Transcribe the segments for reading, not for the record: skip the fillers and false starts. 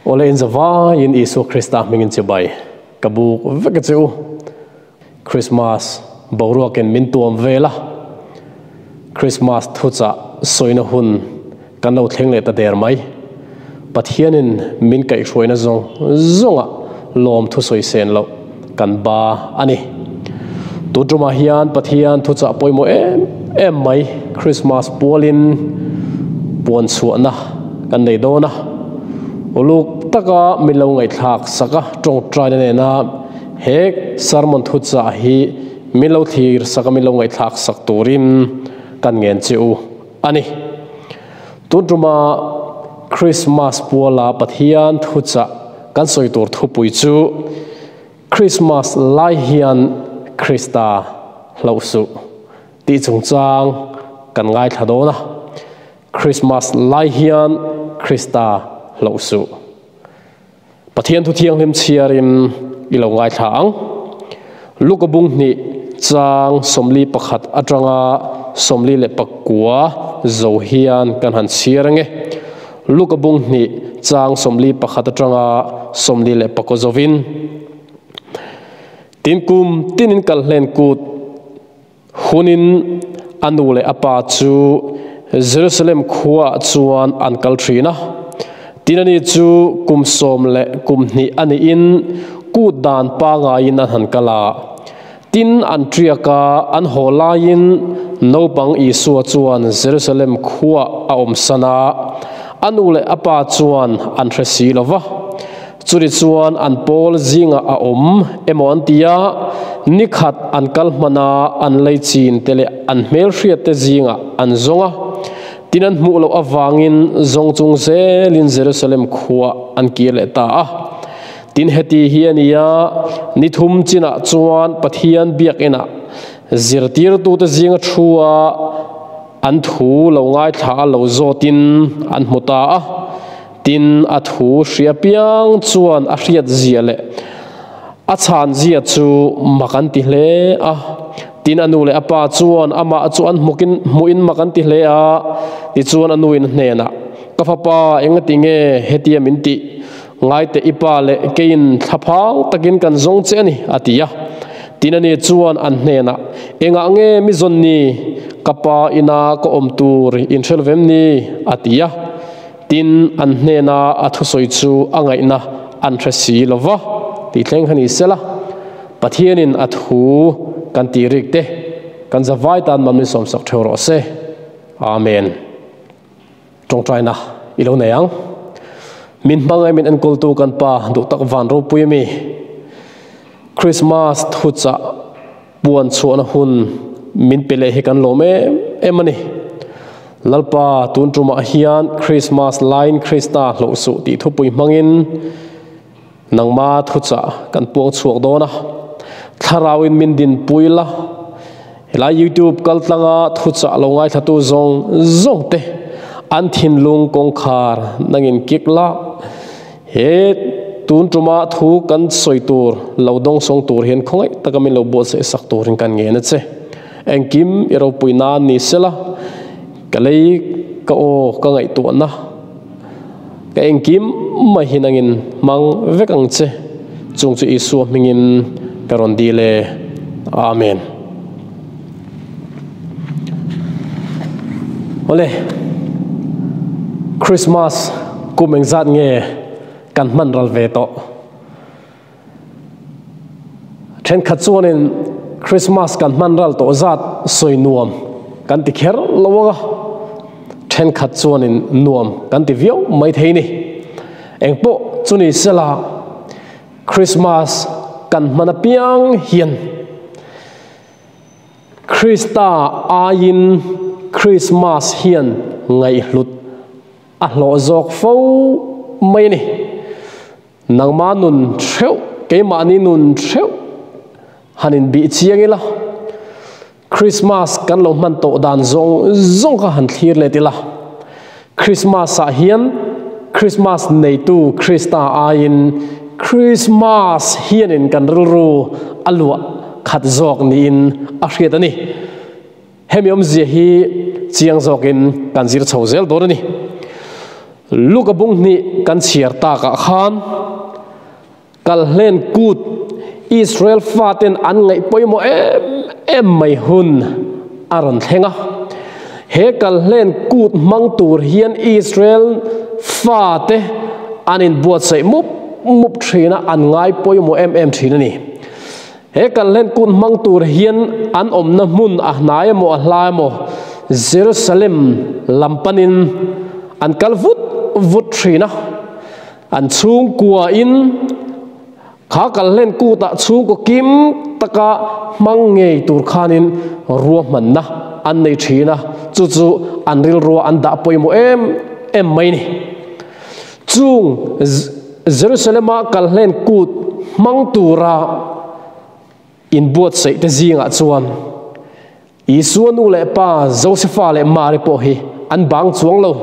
Awle in zavaiin Isua Krista hmingin chibai ka buk vek a che u. Krismas boruakin min tuam vel a, Krismas thuchah sawina hun kan lo thleng leh ta der mai. Pathianin min kaihhruaina zawng zawngah lawm thusawi sen loh kan ba a ni. Tun tumah hian Pathian thuchah pawimawh em em mai Krismas pualin puan chhuahna kan nei dawn a. Uluk taka min lo ngaihthlak sak a, tawngtaina nena he sermon thuchah hi min lo thlir sak a, min lo ngaihthlak sak turin kan ngen che u a ni. Tun tuma Krismas puala Pathian thuchah kan sawi tur thupui chu Krismas lai hian Krista hlauh suh tih chungchang kan ngaithla dawn a. Krismas lai hian Krista hlauh suh. Pathian thu thianghlim chhiarin i lo ngaithla ang. Luka bung hnih chang 41 atanga 49 zo hian kan han chhiar ange. Luka bung hnih chang 41 atanga 49 zovin. Tin kum tinin kal hlen kut hunin a nu leh a pa chu Jerusalem khuaah chuan an kal thin a. Tin ani chu kum 10 leh kum 2 a niin kut dan pangaiin an han kal a. Tin an triaka an haw laiin naupang Isua chuan Jerusalem khuaah a awm sana. A nu leh a pa chuan an hre si lova. Churi chuan an pawl zinga a awm emaw an ti a, nikhat an kal hmana an lei chin te leh an hmel hriat te zinga an zawng a. Tin an hmuh loh avangin zawng chung zelin Jerusalem khuaah an kir leh ta a. Tin heti hi a ni a, nithum chinah chuan Pathian biakinah zirtirtute zinga thu a an thu lo ngaithla a lo zawtin an hmu ta a. Tin a thu hria piang chuan a hriat zia leh a chhan zia chu mak an ti hle a. Tin a nu leh a pa chuan amah chu an hmukin hmuhin mak an ti hle a. Tichuan a nuin a hnenah, Ka fapa eng a ti nge hetia min tih? Ngaite i pa leh keiin thlaphang takin kan zawng che a ni, a ti a. Tin ani chuan an hnenah, Engah nge mi zawn ni? Ka pa ina ka awm tur in hre lovem ni? a ti a. Tin an hnena a thusawi chu a ngaihna an hre si lova tih thleng kha ni sela, Pathianin a thu kan tih rik te kan zavai tan mam min sawmsak theuh rawh se. Amen. Tawngtaina i lo nei ang. Min hmangaih min enkawltu kan Pa duh tak van ropui ami Christmas thuchah puan chhuahna hun min pe leh hi kan lawm em em a ni. Lalpa tun tumah hian Christmas laiin Krista hlauh suh tih thupui hmangin nangma thuchah kan puang chhuak dawn a. Thlarauin min dinpui la, helai YouTube kaltlanga thuchah lo ngaithlatu zawng zawng te an thinlung kawngkhar nangin kik la. He tun tuma thu kan sawi tur lo dawng sawng tur hian khawngaih taka min lo buatsaih sak turin kan ngen a che. Engkim i ropui nan ni sela, ka lei ka aw ka ngaihtuahna ka engkim mai hi nangin hmang vek ang che. Chung chu Isua hmingin ka rawn dil e. Amen. Awle, Christmas kum engzat nge kan hman ral ve tawh? Thenkhat chuanin Christmas kan hman ral tawh zat sawi nuam kan ti kher lo ang a, thenkhat chuanin nuam kan ti viau mai thei ni. Engpawh chu ni sela, Christmas kan hman apiang hian Krista aiin Christmas hian ngaihhlut a hlawh zawk fo mai a ni. Nangma nun theuh, keimahni nun theuh han inbih chiang ila, Christmas kan lo hman tawh dan zawng zawng kha han thlir let ila. Christmas ah hian Christmas neitu Krista aiin Christmas hianin kan rilru a luah khat zawk niin a hriat a ni. Hemi awmzia hi chiang zawkin kan zir chho zel dawn a ni. Luka bung hnih kan chhiar takah khan Kalhlen Kut Israel faten an ngaih pawimawh em em mai hun a rawn thleng a. He Kalhlen Kut hmang tur hian Israel fate an inbuatsaih mup mup thin a, an ngai pawimawh em em thin a ni. He Kalhlen Kut hmang tur hian an awmna hmun a hnai emaw a hla emaw Jerusalem lam panin an kal vut vut thin a. An chhungkuain kha Kalhlen Kutah chhungkaw kim taka hmang ngei tur khanin ruahmanna an nei thin a, chu chu an rilrua an dah pawimawh em em mai ni. Chung Jerusalema Kalhlen Kut hmang tura inbuatsaih te zingah chuan Isua nu leh pa Josefa leh Mari pawh hi an bang chuang lo.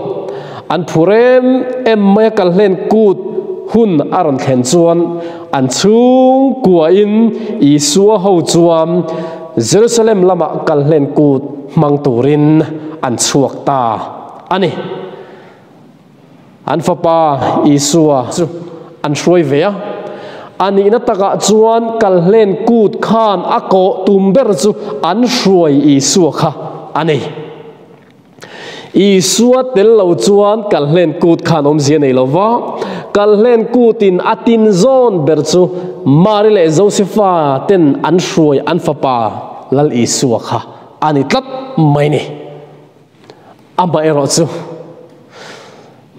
An phur em em mai a Kalhlen Kut hun a rawn thlen chuan an chhungkuain Isua ho chuan Jerusalem lamah Kalhlen Kut hmang turin an chhuak ta a ni. An fapa Isua chu an hruai ve a. A nihna takah chuan Kalhlen Kut khan a kawh tum ber chu an hruai Isua kha a ni. Isua tel lo chuan Kalhlen Kut khan awmzia nei lo va, Kalhlen Kutin a tin zawn ber chu Mari leh Josefa ten an hruai an fapa Lal Isua kha a ni tlat mai ni. Amaherawh chu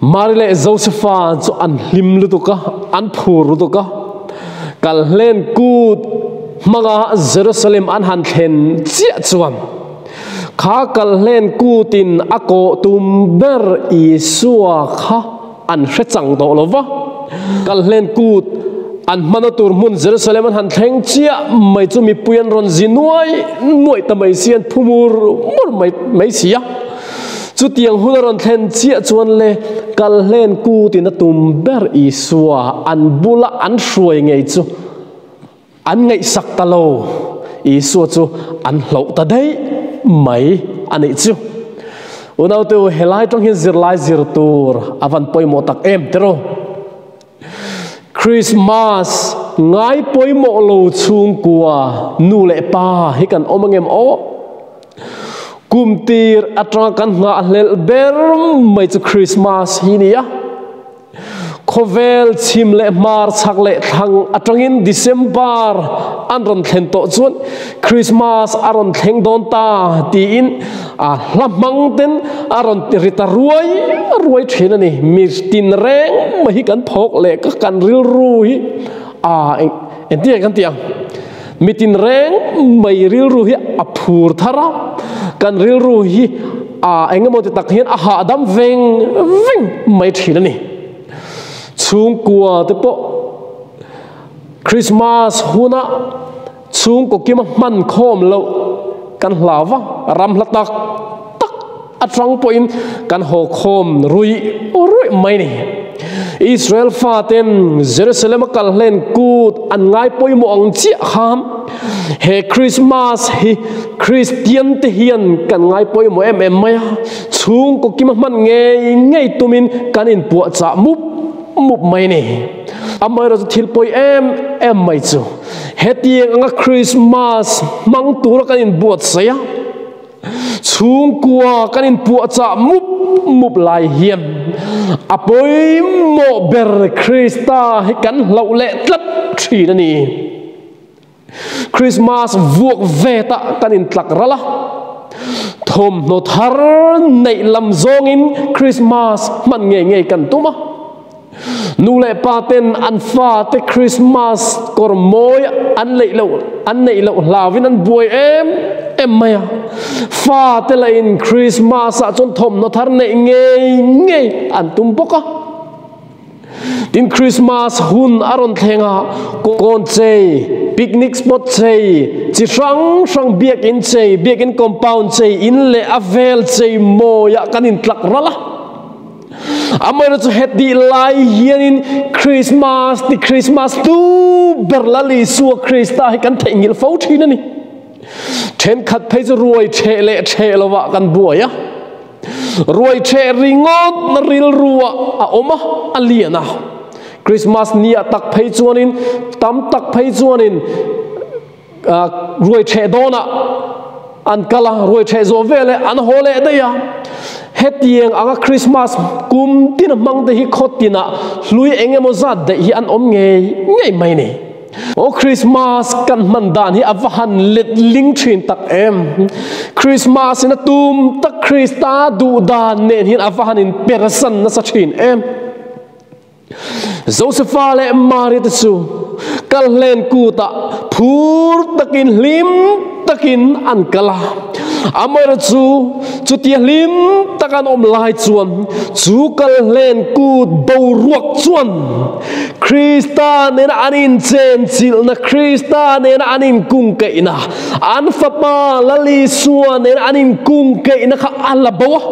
Mari leh Josefa chu an hlim lutuk a, an phur lutuk a. Kalhlen Kut hmanga Jerusalem an han thlen chiah chuan kha Kalhlen Kutin a kawh tum ber Isua kha an hre chang tawh lo va. Kalhlen Kut an hmana tur hmun Jerusalem an han thleng chiah mai chu mipui an rawn zi nuai nuai ta mai si, an phu mur mur mai mai si a. Chutiang hun a rawn thlen chiah chuan le Kalhlen Kutin a tum ber Isua an bula an hruai ngei chu an ngaihsak ta lo, Isua chu an hloh ta daih mai a nih chu. Unaute u, helai tang hian zirlai zir tur a van pawimawh tak em tiraw? Christmas ngai pawimawh lo chhungkua nu leh pa hi kan awm angem aw? Kum tir atanga kan nghahhlelh ber mai chu Christmas hi nia. Khawvel chhim leh hmar chhak leh thlang atangin December an rawn thlen tawh chuan Christmas a rawn thleng dawn ta tiin a hla hmang ten a rawn ti ri ta ruai ruai thin a ni. Mi tin reng mai hi kan phawk leh ka kan rilru hi a engtin nge kan tih ang? Mi tin reng mai rilru hi a phur thar a, kan rilru hi a engemaw ti tak hian a hahdam veng veng mai thin a ni. Chhungkua te pawh Christmas huna chhungkaw kima hman khawm loh kan hlau va, ram hla tak tak atang pawhin kan haw khawm ruih ruih mai a ni. Israel faten Jerusalem a kal hlen kut an ngai pawimawh ang chiah khan he Christmas hi Kristian te hian kan ngai pawimawh em em mai a, chhungkaw kima hman ngei ngei tumin kan inpuahchah mup mup mai a ni. Amaherawhchu thil pawi em em mai chu hetiang anga Christmas hmang tura kan inbuatsaih a, Chhungkua kan inpuahchah mup mup lai hian a pawimawh ber Krista hi kan hlauh leh tlat thin a ni. Krismas vuak vetah kan intlak ral a, thawmhnaw thar neih lam zawngin Krismas hman ngei ngei kan tum a. Nu leh pa ten an fate Christmas kawr mawi an leih loh an neih loh hlauin an buai em em mai a. Fate lahin Christmas ah chuan thawmhnaw thar neih ngei ngei an tum bawk a. Tin Christmas hun a rawn thleng a, kawn chei, picnic spot chei, chi hrang hrang biakin chei, biakin compound chei, in leh a vel chei mawiah kan intlak ral a. Amaherawhchu chu hetih lai hianin Christmas ti Christmas tu ber Lal Isua Krista hi kan theihnghilh fo thin a ni. Thenkhat phei chu ruai theh leh theh lovah kan buai a. Ruai ṭheh ringawt rilru ah a awm a, a lian a. Christmas ni ah tak phei chuanin tam tak phei chuanin ruai ṭheh dawnah an kal a, ruai ṭheh zawh veleh an haw leh daih a. Hetiang anga Christmas kum tin hmang te hi khaw tinah hlui eng emaw zat daih hi an awm ngei ngei mai ni. Aw Christmas kan hman dan hi a va han let ling thin tak em. Christmas in a tum tak Krista duh dan nen hian a va han in persan nasa thin em. Josefa leh Mari te chu Kalhlen kutah phur takin hlim takin an kal a. Amaherawhchu chutia hlim tak an awm lai chuan chu Kalhlen kut boruak chuan Krista nena an inchenchilhna, Krista nena an inkungkaihna, an Fapa Lal Isua nena an inkungkaihna kha a la bo a.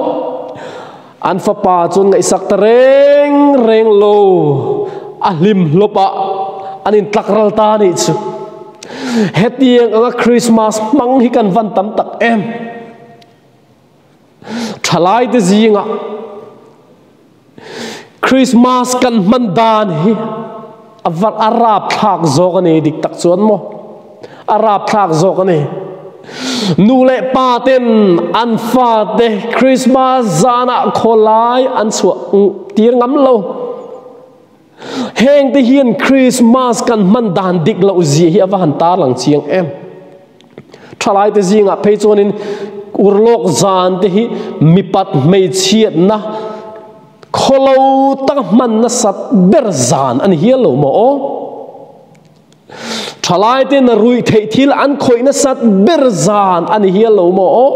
An fapa chuan ngaihsak ta reng reng lo, a hlim hlawp a, an intlak ral ta a nih chu. Hetiang anga Christmas hmang hi kan van tam tak em. Thalai te zingah Christmas kan hman dan hi a var a rapthlak zawk a ni dik tak chuan maw. A rapthlak zawk a ni. Nu leh pa ten an fate Christmas zanah khawlai an chhuah tir ngam lo. Heng te hian Christmas kan hman dan dik loh zia hi a va han tarlang chiang em. Thalai te zingah phei chuanin urlawk zan te hi mipat hmeichhiatna khawlo taka hman nasat ber zan a ni hial lo maw aw. Thalai ten ruih theih thil an khawih nasat ber zan a ni hial lo maw aw.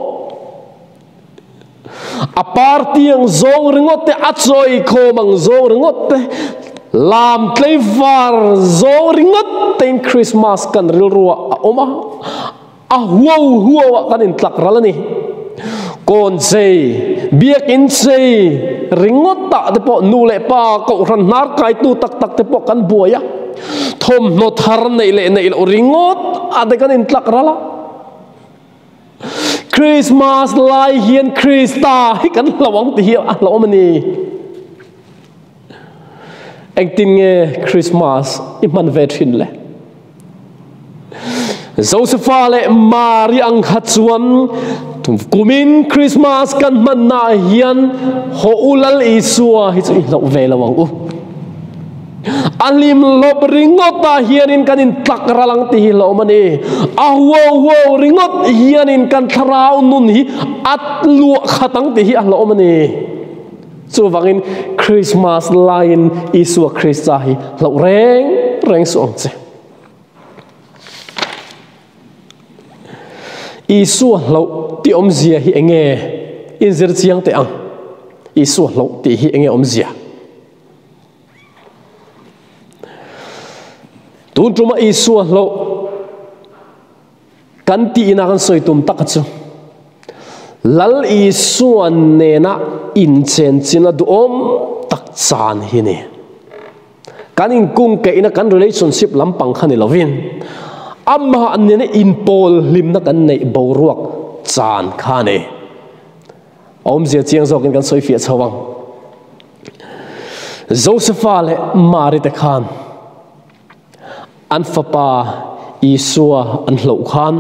A party ang zawng ringawt te, a chawi khawm ang zawng ringawt te, lam tleivar zawng ringawt tein Christmas kan rilruah a awm a, a huau huau ah kan intlak ral a ni. Kawn chei, biakinn chei ringawt ah te pawh nu leh pa kohhran hnar kaitu tak tak te pawh kan buai a, thawmhnaw thar neih leh neih loh ringawt ah te kan intlak ral a. Christmas lai hian Krista hi kan hlo ang ti hi a hlauhawm a ni. Engtin nge Christmas i hman ve thin le? Josepha leh Mari ang kha chuan kumin Christmas kan hmanna ah hian haw u Lal Isua hi chu i hloh ve lo ang u. A hlim hlawp ringawt ah hianin kan intlak ral ang tih hi hlauhawm a ni. A huau huau ringawt hianin kan thlarau nun hi a luah khat ang tih hi a hlauhawm a ni. Chuvangin Christmas laiin Isua Krista hi hlauh reng reng suh ang che. Isua hlauh tih awmzia hi enge? Inzir chiang teh ang. Isua hlauh tih hi enge awmzia? Tun tuma Isua hlauh Kan tihna kan sawi tum tak chu Lal Isua nena inchenchin a duhawm tak chan hi ni. Kan inkungkeihna kan relationship lampang kha ni lovin amah nena inpawl hlimna kan neih boruak chan kha ni. Awmzia chiang zawkin kan sawi fiah chho ang. Josepha leh Mari te khan An fapa Isua an hloh khan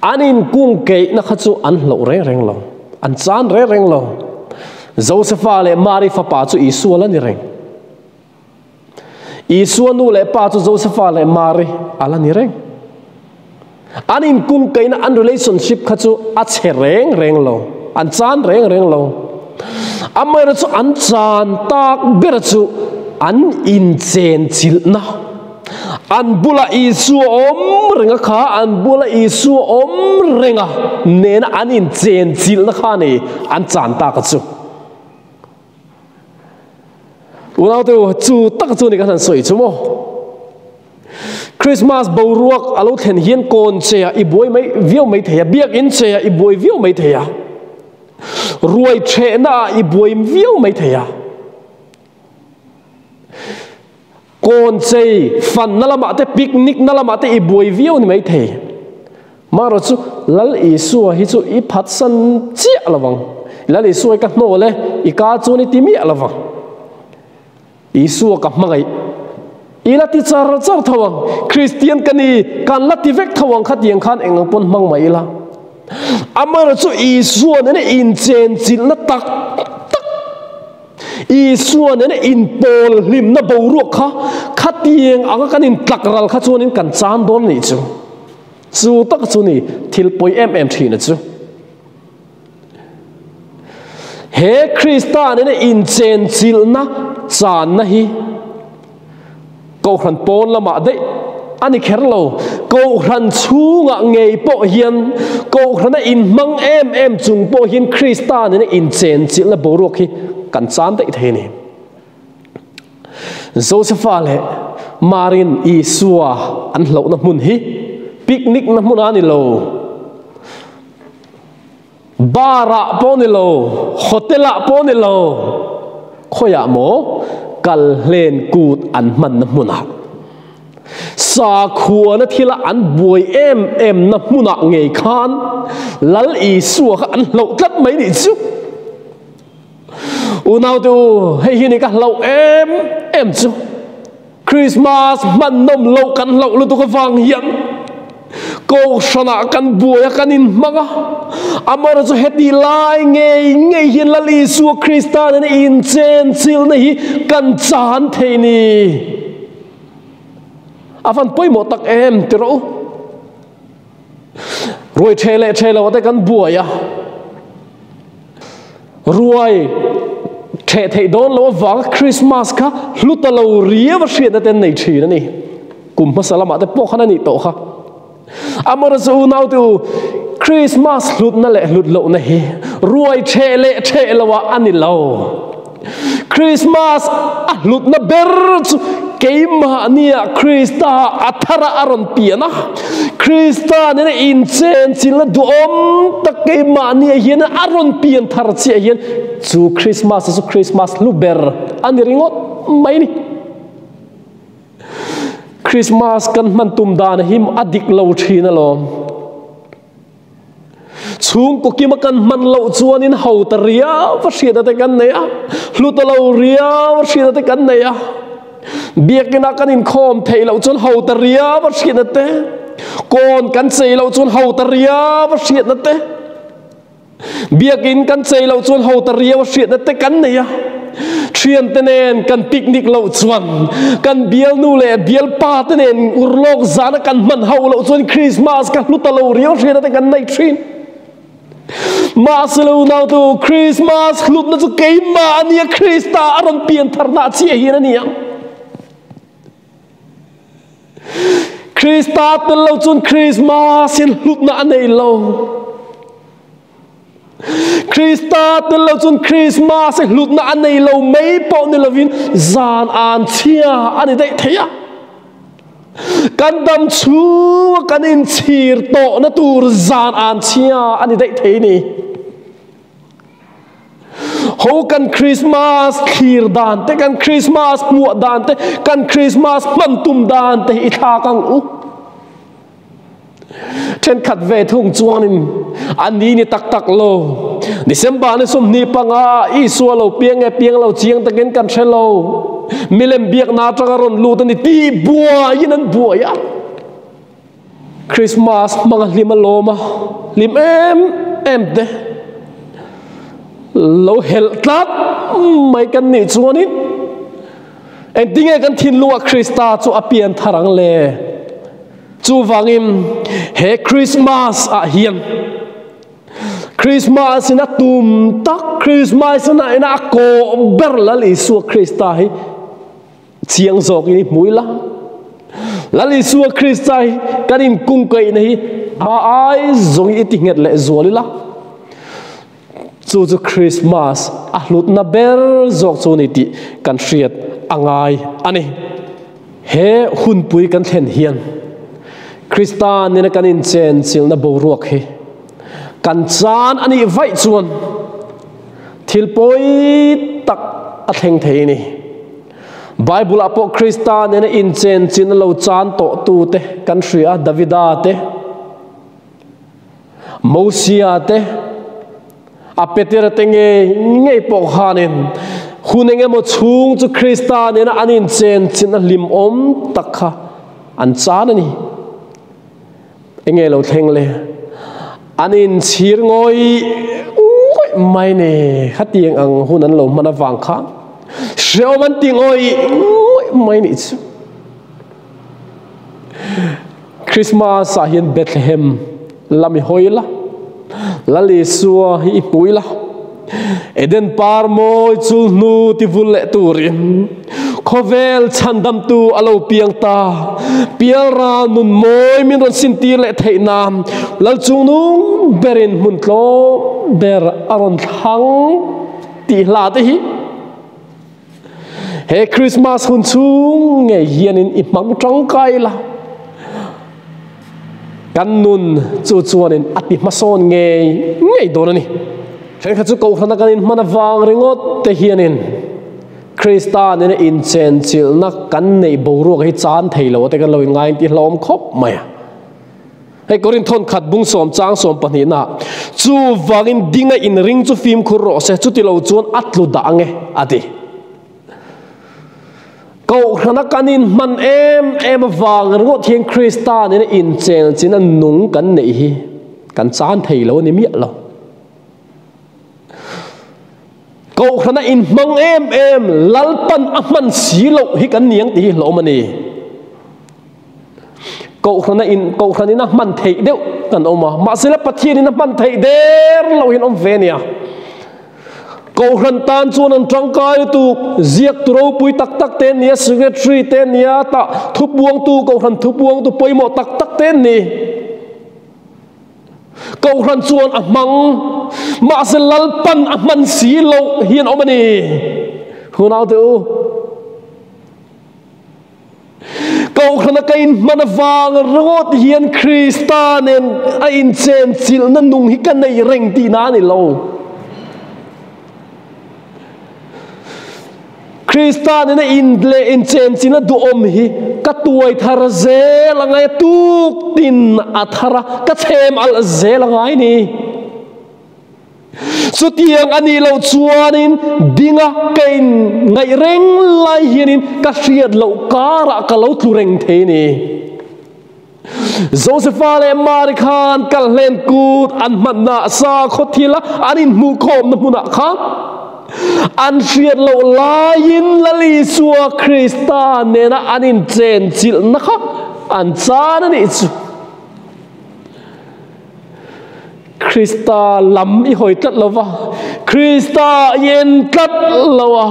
an inkungkeihna kha chu an hloh reng reng lo, an chan reng reng lo. Josefa leh Mari fapa chu Isua la ni reng. Isua nu leh pa chu Josefa leh Mari a la ni reng. An inkungkeihna, an relationship kha chu a chhe reng reng lo, an chan reng reng lo. Amaherawhchu chu an chan tak ber chu an inchenchilhna, an bula Isua awm renga kha, an bula Isua awm renga nena an inchenchilhna kha a ni an chan tak chu. Unaute u, chu tak chu ni kan han sawi chu maw? Christmas boruak a lo thlen hian kawn che ah i buai mai viau mai thei a, biakinn che ah i buai viau mai thei a, ruai thehna ah i buai viau mai thei a, kawn chei fanna lamah te picnic na lamah te i buai viau ni mai thei. Marawh chu Lal Isua hi chu i phatsan chiah lo vang. Lal Isua i ka hnawl e, i ka chuan i ti miah lo vang. Isua ka hmangaih. I la ti char char tho ang. Kristian ka ni, kan la ti vek tho ang khatiang khan eng ang pawn hmang mai ila. Amaherawhchu Isua nena inchenchilhna tak tak, Isua nena inpawl hlimna boruak kha khatiang anga kan intlak ral kha chuanin kan chan dawn a nih chu. Chu tak chu ni thil pawi em em thin a chu. He Krista nena inchenchilhna channa hi Kohhran pawn lamah daih a ni kher lo. Kohhran chhungah ngei pawh hian Kohhrana inhmang em em chung pawh hian Krista nena inchenchilhna boruak hi kan chan daih thei a ni. Josefa leh Marin Isua an hlauhna hmun hi picnic na hmun a ni lo. Bar ah pawh ni lo, hotel ah pawh ni lo, khawiah maw kal hlen kut an hmanna hmunah, sakhuana thila an buai em em na hmunah ngei khan Lal Isua kha an hlauh tlat mai nih chu. Unaute u, hei hi ni ka hlauh em em chu. Christmas hman nawm loh kan hlauh lutuk avang hian Kohhranah kan buai a, kan inhmang a. Amaherawhchu chu heti lai ngei ngei hian Lal Isua Krista nena inchenchilhna hi kan chan thei ni. A van pawimawh tak em ti rawh u. Ruai ṭhe leh ṭhe lo te kan buai a, ruai ṭheh theih dawn lo avanga Christmas kha hlu ta lo riau a hriatna te an nei ṭhin a ni. Kum hmasa lamah te pawh khan a nih tawh kha. Amaherawhchu unau te u, Christmas hlutna leh hlut lohna hi ruai ṭheh leh ṭheh loah a ni lo. Christmas a hlutna ber chu keimahnia Krista a thara a rawn pian a, Krista nena inchenchilna duhawm tak keimahnia hian a rawn pian thar chiah hian chu Christmas chu Christmas hlu ber a ni ringawt mai ni. Christmas kan hman tum dan hi a dik lo thin alawm. Chhungkaw kima kan hman loh chuanin ho ta riau a hriatna te kan nei a, hlu ta lo riau a hriatna te kan nei a. Biakina kan inkhawm theih loh chuan ho ta riau a hriatna te, kawn kan chei loh chuan ho ta riau a hriatna te, Biakin kan chei loh chuan ho ta riau a hriatna te kan nei a. Thiante nen kan picnic loh chuan, kan bialnu leh bialpa te nen urlawk zana kan hman hauh loh chuan Christmas ka hlu ta lo riau hriatna te kan nei thin. Mahse lo nautu, Christmas hlutna chu keimah a nia, Krista a rawn pian tharna chiah hian a ni ang. Krista tel lo chuan Christmas in hlutna a nei lo. Krista tel lo chuan Christmas i hlutna a nei lo mai pawh ni lovin zan an chhia a ni daih thei a. Kan dam chhunga kan inchhir tawhna tur zan an chhia a ni daih thei ni. Ho kan Christmas thlir dan te, kan Christmas hmuah dan te, kan Christmas hman tum dan te hi i thlak ang u. Thenkhat ve thung chuanin a ni ni tak tak lo. December ni 25 Isua lo piang nge piang lo chiang takin kan hre lo. Milem biakna atanga rawn lut a ni ti buaiin an buai a. Christmas hmanga hlim a lawm a, hlim em em te lo helh tlat mai kan nih chuanin engtinge kan thinlungah Krista chu a pian thar ang le? Chuvangin he Christmas ah hian Christmas in a tum tak, Christmas in a kawh ber Lal Isua Krista hi Chiang zawkin i hmu ila. Lal Isua Krista hi kan inkungkaihna hi a ai zawngin i ti nghet leh zual ila. Chu chu Krismas a hlutna ber zawk chu ni tih kan hriat a ngai a ni. He hunpui kan thlen hian Krista nena kan inchenchilhna boruak hi kan chan a nih vaih chuan Thil pawi tak a thleng thei a ni. Bible-ah pawh Krista nena inchenchin a lo chan tawhtute kan hria a, Davida te, Mosia te, A Petera te ngei ngei pawh khanin hun engemaw chhung chu Krista nena an inchen chin a hlimawm tak kha an chan a ni. Enge lo thleng le? An inchhir ngawih ngawih mai ni. Khatiang ang hun an lo hman avang khan hrehawm an ti ngawih ngawih mai nih chu. Christmas ah hian Bethlehem lam i hawi la, Lal Isua hi i hmui la, Eden par mawi chul hnu ti vul leh turin khawvel chhandamtu a lo piang ta, pialra nun mawi min rawn sintir leh theih nan Lal chungnung berin hmun tlawm ber a rawn thlang tih hla te hi He Christmas hun chhung ngei hianin i hmang tangkai la, kan nun chu chuanin a ti hmasawn ngei ngei dawn a ni. Thenkhat chu kohhrana kan inhman avang ringawt te hianin Krista nena inchenchilhna kan neih boruak hi chan thei lo te kan lo inngai inti hlawm khawp mai a. Hei Korinth thawnkhat bung sawm chang sawm pahnihna chuvangin dinga inring chu fimkhur rawh se, chuti lo chuan a tlu dah ange a ti. Kohhrana kan inhman em em avang ringawt hian Krista nena inchelchin a nung kan neih hi kan chan thei lo a ni miah lo. Kohhrana inhmang em em Lalpan a hman si loh hi kan ni ang tih hi hlawm a ni. Kohhrana in kohhran in a hman theih deuh kan awm a, mahsela Pathian in a hman theih der lo hian awm ve a nia. Kohhran tan chuan an tangkai lutuk, ziak tu ropui tak tak te an ni a, secretary te an ni a, tah thupuangtu, kohhran thupuangtu pawimawh tak tak te an ni. Kohhran chuan a hmang, mahse Lalpan a hman si loh hi an awm a ni. Hunaute u. Kohhrana ka inhman avang ringawt hian Krista nen a inchenchilhna nung hi ka nei reng tihna a ni lo. Krista nena in leh inchenchilhna duhawm hi ka tuai thar zel a ngai a, tuk tin a thar a, ka chhem alh zel a ngai ni. Chutiang a nih loh chuanin dinga ka in ngaih reng lai hianin ka hriat loh karah ka lo tlu reng thei a ni. Josepha leh Mari khan kalhlen kut an hmanna sakhaw thila an inhmuhkhawmna hmunah khan an hriat loh laiin Lal Isua Krista nena an inchenchilhna kha an chan a nih chu. Krista lam i hawi tlat lo va, Krista i en tlat lo a,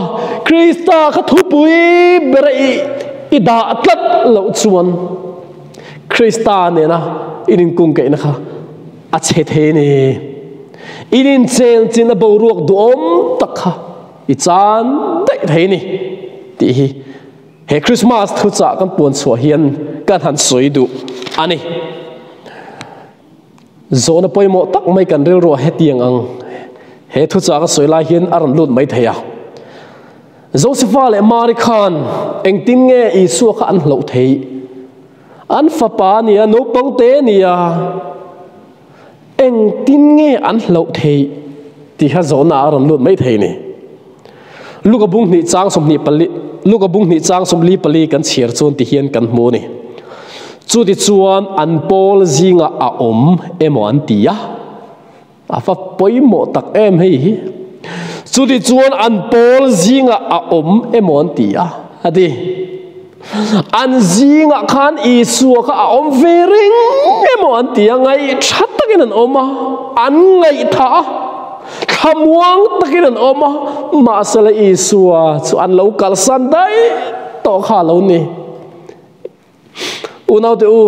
Krista kha thupui bera i i dah tlat loh chuan Krista nena in inkungkaihna kha a chhe thei a ni. In inchelchin a boruak duhawm tak kha i chan daih thei a ni tih hi He Christmas thuchah kan puan chhuah hian kan han sawi duh a ni. Zawhna pawimawh tak mai kan rilruah hetiang ang he thuchah ka sawi lai hian a rawn lut mai thei a. Josepha leh Mari khan engtin nge Isua kha an hloh theih? An fapa a nia, naupang te a nia, engtin nge an hloh theih tih kha zawhna a rawn lut mai thei a ni. Luka bung hnih chang 24 Luka bung hnih chang 44 kan chhiar chuan ti hian kan hmu a ni. Chuti chuan an pawl zingah a awm emaw an ti a, a va pawimawh tak em hei hi. Chuti chuan an pawl zingah a awm emaw an ti a, a ti. An zingah khan Isua kha a awm ve reng emaw an ti a, ngaihtha takin an awm a, an ngaihtha a, thlamuang takin an awm a, mahsela Isua chu an lo kalsan daih tawh kha a lo ni. Unaute u,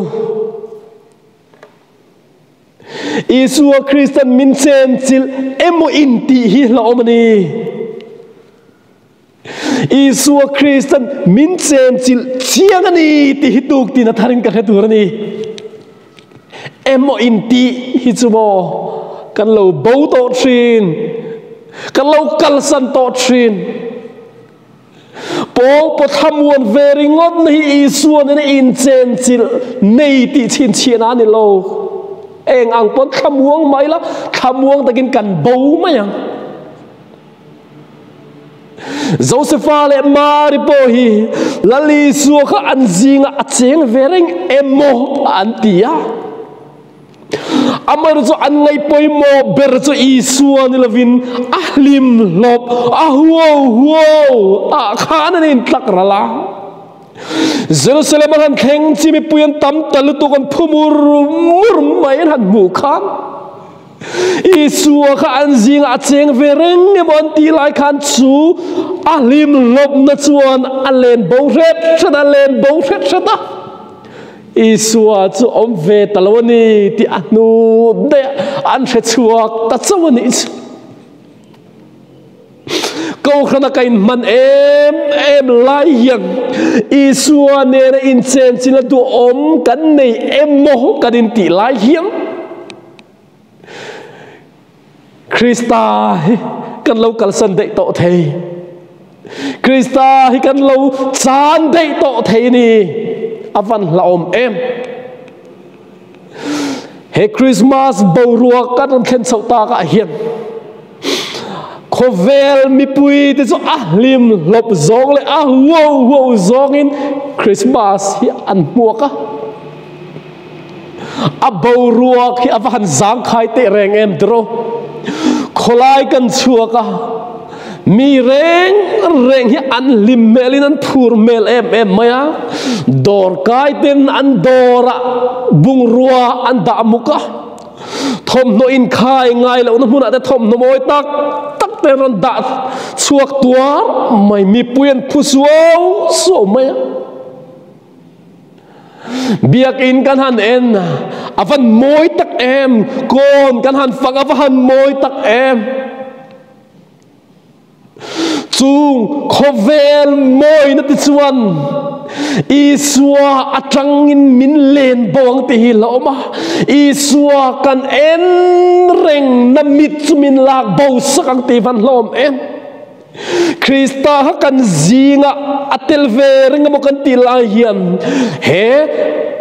Isua Kristan min chenchilh emaw intih hi hlauhawm a ni. Isua Kristan min chenchilh chiang a ni tih hi tuk tin a tharin ka hre tur a ni. Emaw intih hi chu maw kan lo bo tawh thin, kan lo kalsan tawh thin. Pawl pawthlamuan ve ringawt na hi Isua nena inchenchilh nei tih chhinchhiahna a ni lo. Eng ang pawn thlamuang mai la, thlamuang takin kan bo mai ang. Josefa leh Mari pawh hi Lal Isua kha an zingah a cheng ve reng emaw an ti a. Amaherawhchu chu an ngaih pawimawh ber chu Isua ni lovin a hlim hlawp, a huau huau ah khan an intlak ral a. Jerusalem an han thleng chi mipui an tam ta lutuk an phu mur mur mai an han hmuh khan Isua kha an zingah a cheng ve reng emaw an tih lai khan chu a hlim hlawpna chuan a len bo hret hret a, len bo hret hret a. Isua chu awm ve ta lo a ni tih a hnu daih an hre chhuak ta chauh a nih chu. Kohhrana ka inhman em em lai hian Isua nena inchenchilh a duhawm kan nei emaw kan intih lai hian Krista hi kan lo kalsan daih tawh thei. Krista hi kan lo chan daih tawh thei ni. A van hlauhawm em. He Christmas boruak kan rawn thlen chhoh takah hian khawvel mipui te chu a hlim hlawp zawng leh a huau huau zawngin Christmas hi an hmuak a. A boruak hi a va han zangkhai teh reng em tiraw? Khawlai kan chhuak a, mi reng reng hi an hlim hmelin an phur hmel em em mai a. Dawr kai ten an dawrah bungrua an dah muk a, thawmhnaw inkhai ngai lohna hmunah te thawmhnaw mawi tak tak te an rawn dah chhuak tuar mai, mipui an phu suau suau mai a. Biakinn kan han en a van mawi tak em, kawn kan han fak a va han mawi tak em. Chung khawvel mawina te chuan Isua atangin min len bo ang tih hi la awm a, Isua kan en reng na mit chu min lak bo sak ang tih van hlawm em. Krista kha kan zinga a tel ve reng emaw kan tih lai hian he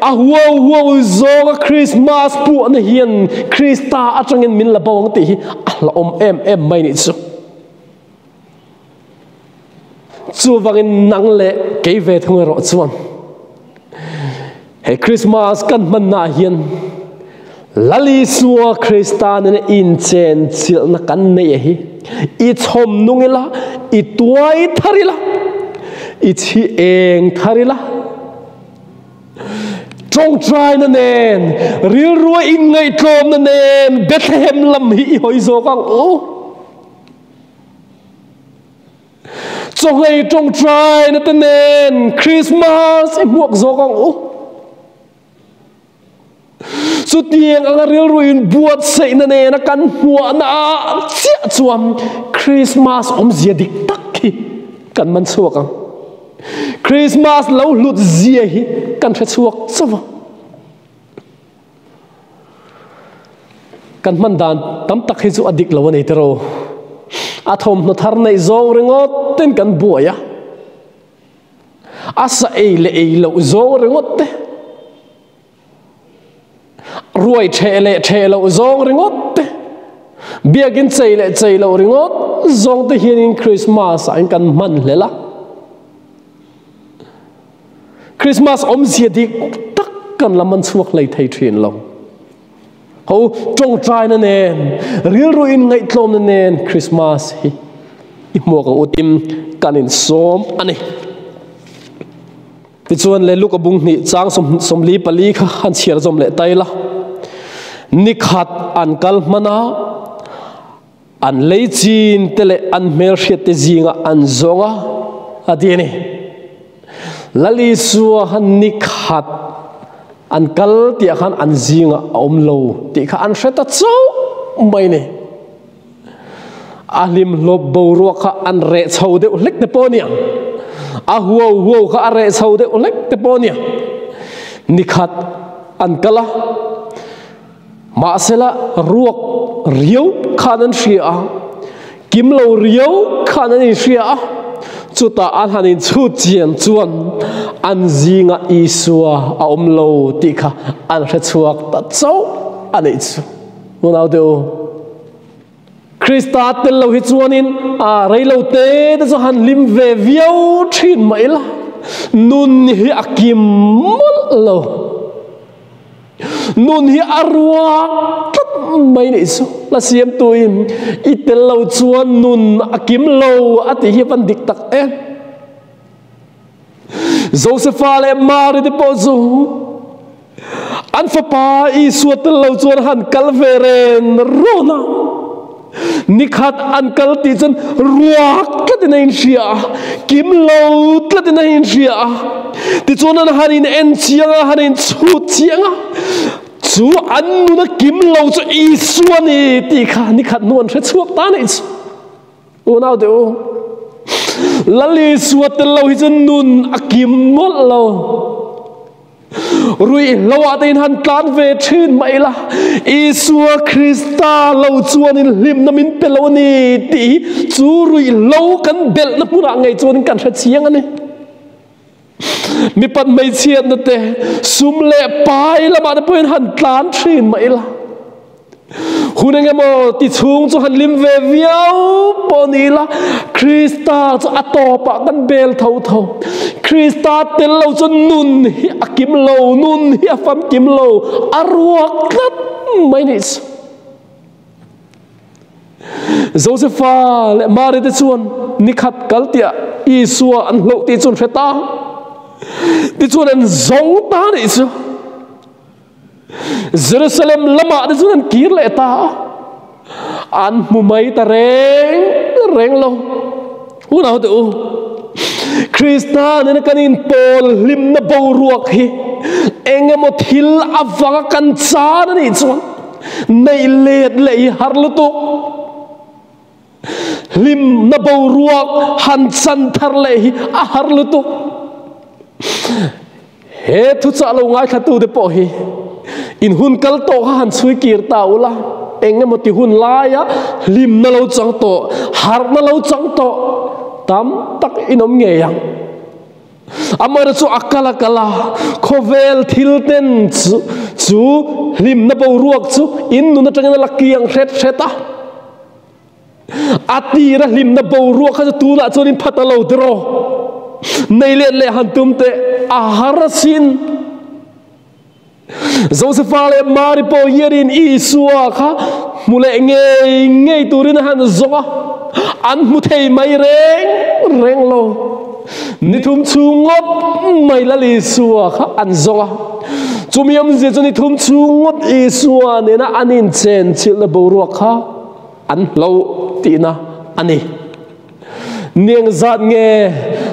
a huau huau zawnga Christmas puahna hian Krista atangin min la bo ang tih hi a hlauhawm em em mai nih chu. Chuvangin nang leh kei ve thung erawh chuan he Christmas kan hmannaah hian Lal Isua Krista nena inchenchilhna kan neih hi i chhawm nung ila, i tuai thar ila, i chhi eng thar ila, tawngtaina nen, rilrua inngaihtlawmna nen Bethlehem lam hi i hawi zawk ang u. Chawhlei tawngtaina te nen Krismas i hmuak zawk ang u. Chutiang anga rilruin buatsaihna nena kan hmuahna ah chiah chuan Krismas awmzia dik tak hi kan man chhuak ang. Krismas lo hlut zia hi kan hre chhuak chauh a. Kan hman dan tam tak hi chu a dik lo a ni tiraw. A thawmhnaw thar neih zawng ringawt ten kan buai a. A sa ei leh ei loh zawng ringawt te, ruai theh leh theh loh zawng ringawt te, biakin chei leh chei loh ringawt zawng te hianin Christmas ah in kan hman hlel a. Christmas awmzia dik tak kan la man chhuak hlei thei thin lo. Ho tawngtaina nen, rilru inngaihtlawmna nen Christmas hi i hmuak ang utim kan insawm a ni. Tichuan le Luka bung hnih chang 44 kha han chhiar zawm leh tai la. Nikhat an kal hman a, an lei chin te leh an hmelhriat te zingah an zawng a, a ti a ni. Lal Isua kha nikhat an kal tih ah khan an zingah a awm lo tih kha an hre ta chauh mai ni. A hlimhlawp boruak kha an reh chho deuh hlek te pawh a ni ang. A huau huau kha a reh chho deuh hlek te pawh a ni ang. Nikhat an kal a, mahsela ruak riau khan an hria a, kim lo riau khan an inhria a, chutah an han inchhut chian chuan an zingah Isua a awm lo tih kha an hre chhuak ta chauh. a nih chu. Unaute u, Krista tel lo hi chuanin a rei lo te te chu han hlim ve viau thin mah ila, nun hi a kim mawlh lo. Nun hi a ruak tlat mai nih chu. La siamtuin i tel lo chuan nun a kim lo a tih hi a van dik tak em. Josefa leh Mari te pawh chu an fapa Isua tel lo chuan han kal ve ren rawn a. Nikhat an kal tih chuan ruak tlatin a inhria a, kim lo tlatin a inhria a. Tichuan an han in en chiang a, han in chhut chiang a, chu an nuna kim lo chu Isua a ni tih kha nikhat hnu an hre chhuak ta anih chu. Unau te u, Lal Isua tel lo hi chu nun a kim mawlh lo. Ruihhlo ah te in han tlan ve thin mah ila, Isua Krista lo chuanin hlimna min pe lo a ni tih hi chu ruihhlo kan belhna hmunah ngei chuanin kan hre chiang a ni. Mipat hmeichhiatna te, sum leh pai lamah te pawhin han tlan thin mah ila, hun engemaw ti chhung chu han lim ve viau pawh ni ila, Krista chu a tawpah kan bel tho tho. Krista tel lo chu nun hi a kim lo, nun hi a famkim lo, a ruak tlat mai nih chu. Josefa leh Mari te chuan nikhat kal tiah Isua an hloh tih chu an hre ta. Tichuan an zawng ta nih chu. Jerusalem lamah te chuan an kir leh ta a. An hmu mai ta reng reng lo. Unau te u, Krista nena kan inpawl hlimna boruak hi engemaw thil avanga kan chan a nih chuan neih let leh hi har lutuk. Hlimna boruak han chan thar leh hi a har lutuk. He thuchah lo ngaithlatute pawh hi in hun kal tawh kha han chhui kir ta ula, eng emaw ti hun laia hlimna lo chang tawh, harhna lo chang tawh tam tak in awm ngei ang. Amaherawhchu chu a kal a kal a, khawvel thil ten chu hlimna boruak chu in nun atangin a la kiang hret hret a. A tira hlimna boruak kha chu tunah chuan in phat a lo tiraw? Nei let leh han tum teh a har asin. Josefa leh Mari pawh hianin Isua kha hmu leh ngei ngei turin a han zawng a, an hmu thei mai reng reng lo. Ni thum chhung ngawt mai Lal Isua kha an zawng a. Chumi awmzia chu ni thum chhung ngawt Isua nena an inchen chilhna boruak kha an hloh tihna a ni. Niang zat nge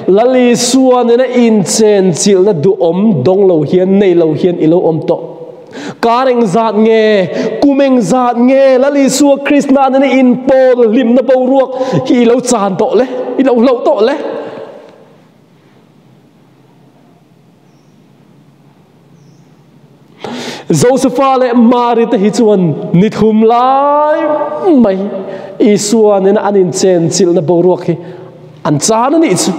Lal Isua nena inchen chilhna duhawm dawng lo hian nei lo hian i lo awm tawh? Kar eng zat nge, kum eng zat nge Lal Isua Krista nena inpawl hlimna boruak hi i lo chan tawh le, i lo hloh tawh le? Josefa leh Mari te hi chuan ni thum lai mai Isua nena an inchen chilhna boruak hi an chan a nih chu.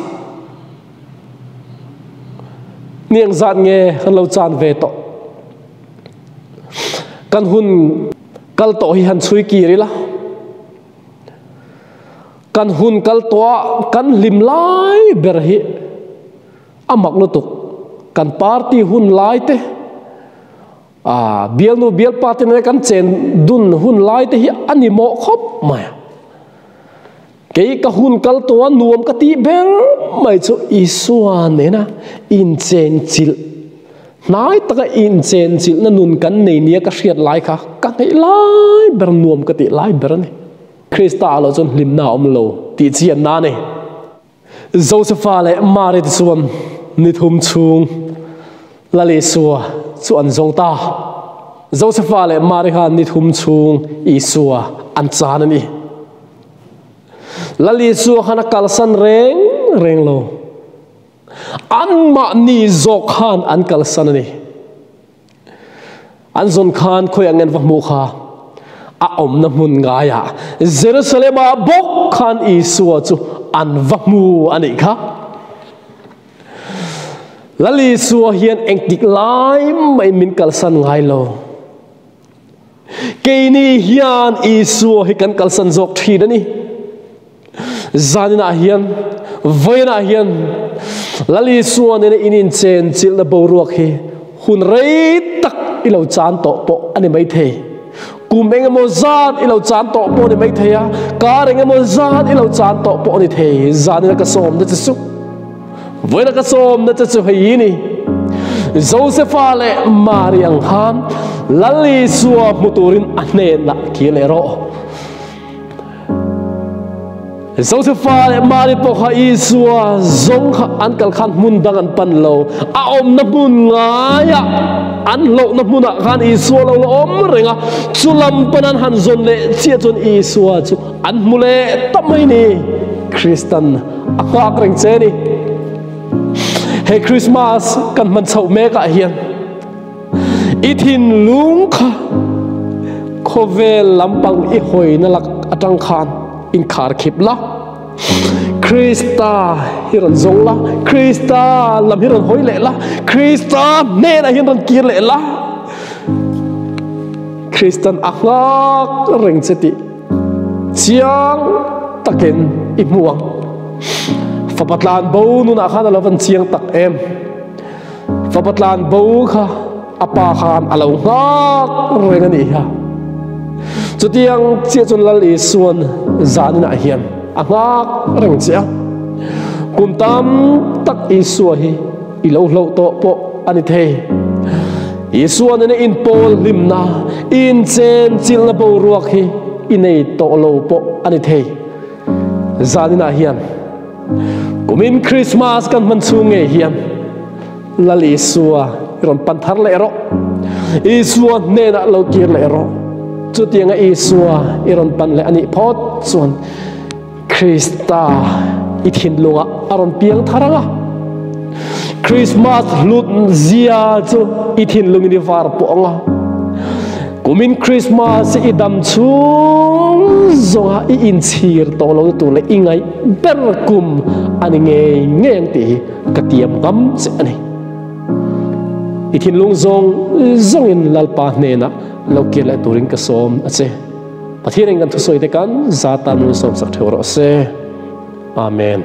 Ni eng zat nge kan lo chan ve tawh? Kan hun kal tawh hi han chhui kir ila. Kan hun kal tawh a kan hlim lai ber hi A mak lutuk. Kan party hun lai te, ah, bialnu bialpa te nena kan chen dun hun lai te hi a ni mawh khawp mai a. Kei ka hun kal tawh a nuam ka tih ber mai chu Isua nena inchen chilh, hnai taka inchen chilhna nun kan nei nia ka hriat lai kha ka ngheih lai ber, nuam ka tih lai ber a ni. Krista ah loh chuan hlimna a awm lo tih chianna a ni. Josefa leh Mari te chuan ni thum chhung Lal Isua chu an zawng ta. Josefa leh Mari khan ni thum chhung Isua an chan a ni. Lal Isua khan a kalsan reng reng lo. Anmahni zawk khan an kalsan a ni. An zawn khan khawi ang en va hmuh kha a awmna hmun ngaiah Jerusalem-ah bawk khan Isua chu an va hmu a nih kha. Lal Isua hian engtik lai maiin min kalsan ngai lo. Keini hian Isua hi kan kalsan zawk thin a ni. Zaninah hian, vawiinah hian Lal Isua nena in inchenchilhna boruak hi hun rei tak i lo chan tawh pawh a ni maithei. Kum engemaw zat i lo chan tawh pawh a ni maithei a, kar engemaw zat i lo chan tawh pawh a ni thei. Zanina ka sawmna che chu, vawiina ka sawmna che chu hei hi ni, Josefa leh Mari ang khan Lal Isua hmu turin a hnenah kir leh rawh. Josefa leh Mari pawh kha Isua zawng kha an kal khan hmun dang an pan lo. A awmna hmun ngaiah an hlauhna hmunah khan Isua lo la awm reng a. Chu lam pawn an han zawn leh chiah chuan Isua chu an hmu leh ta mai ni. Kristan a nghak reng che ni. He Krismas kan hman chhoh mekah hian I thinlung kha khawvel lampang i hawina lak atang khan inkhar khip la, Krista hi rawn zawng la, Krista lam hi rawn hawi leh la, Krista hnenah hian rawn kir leh la, Kristan a nghak reng che tih chiang takin i hmu ang. Fapa tlan bo nunah khan a lo van chiang tak em. Fapa tlan bo kha a pa khan a lo nghak reng a nih hi a. Chutiang chiah chuan Lal Isuan zaninah hian a nghak reng che a. Kum tam tak Isua hi i lo hloh tawh pawh a ni thei. Isua nena inpawl hlimna, inchenchilhna boruak hi i nei tawh lo pawh a ni thei. Zaninah hian Kumin Christmas kan hman chhung ngei hian Lal Isua i rawn pan thar leh rawh. Isua hnenah lo kir leh rawh. Chutianga Isua i rawn pan leh anih phawt chuan Krista i thinlungah a rawn piang thar ang a. Christmas hlut zia chu i thinlungin i var pawh ang a. Kumin Christmas i dam chhung zawnga i inchhir tawh lo tur leh i ngaih ber kum a ni ngei ngei ang tih hi ka tiam ngam che a ni. I thinlung zawng zawngin Lalpa hnenah lo kir leh turin ka sawm a che. Pathianin kan thusawi te kan za tan min sawmsak theuh rawh se. Amen.